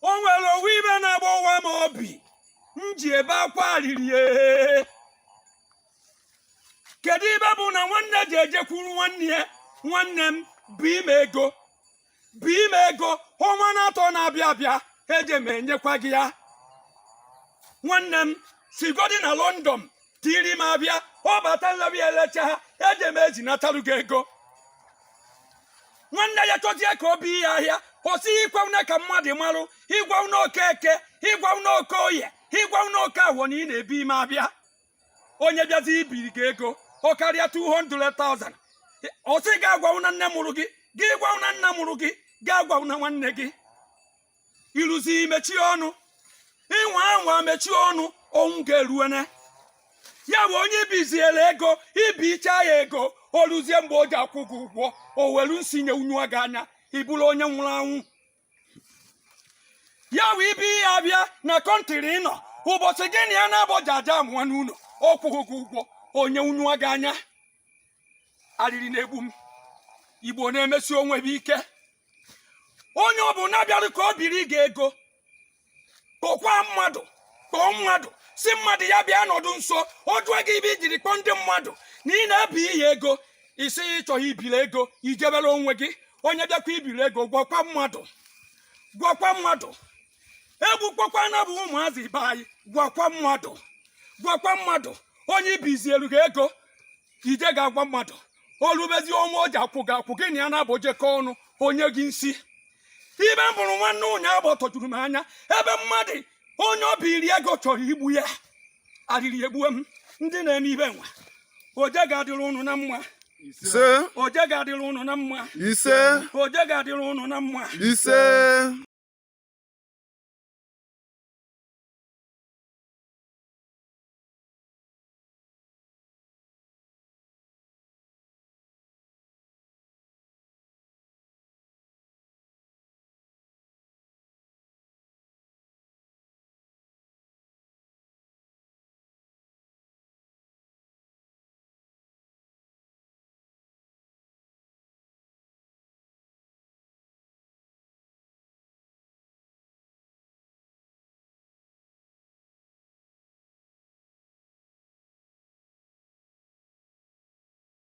O nwere owu ibe na-agbawa m obi m ji ebe akwa arịrị. Ee, kedu ibe bụ na nwanne ji ejekwuru nwanne ya? Nwanne m, bụ ime ego, bụ ime ego ọnwa na-atọ na-abịa abịa, eje m enyekwa gị ya. Nwanne m sigodi na London tiri m abịa, ọ bata nlebi elecha ha, eje m ezinatarụ gị ego. Nwanne ya chọzie ka o bi ya ahịa, ọ sị ikwe ka mmadụ marụ, ịgwa na oke eke, ịgwa na oke oye, ịgwa na oke awọ na ị na-ebi ime abịa. Onye bịazi ibiri gị ego ọ karịa 200,000, ọ sị gị agwawu na nne mụrụ gị, gị gwawu na nna mụrụ gị, gị agwawu na nwanne gị. Ịrụzi mechie ọnụ, ịnwa anwa mechie ọnụ, ọnwụ ga-eruene ya. Bụ onye ibiziela ego, ibicha ya ego, o ruzie mgbe o ji akwụ gị ụgwọ, o welu nsi nye unyu gị anya, ị bụrụ onye nwụrụ anwụ. Ya bụ ibi ya abịa na country nọ ụbọchị gị na ya na-abọji aja amụọ n'ụlọ, ọ kwụghị gị ụgwọ, onye unyu gị anya. Arịrị na-egbu m. Igbo na-emesi onwe bụ ike. Onye ọ bụ na-abịarụ ka o biri gị ego, kpọkwa mmadụ, kpọọ mmadụ, si mmadụ ya bịa nọdụ nso. Ọ jụọ gị ibe ijiri kpọọ ndị mmadụ na ị na-ebi ihe ego, isi ịchọghị ibiri ego, ijebere onwe gị. Onye bịakwa ibiri ego, gwakwa mmadụ, gwakwa mmadụ. Egbukpọkwa na bụ ụmụazị be anyị. Gwakwa mmadụ, gwakwa mmadụ. Onye ibizielu gị ego, ije ga-agwa mmadụ, olubezi ọnwa o ji akwụ gị akwụ gị na ya na-abụ jekọ ọnụ, onye gị nsi. Ibe m bụrụ nwanne ụnyaahụ tọjuru m anya, ebe mmadụ onye ọ biri ego chọrọ igbu ya. Arịrị egbuo m. Ndị na-eme ibe nwa, oje ga-adịrị ụnụ na mma. Ise. Oje ga-adịrị ụnụ na mma. Ise. Oje ga-adịrị ụnụ na mma. Ise.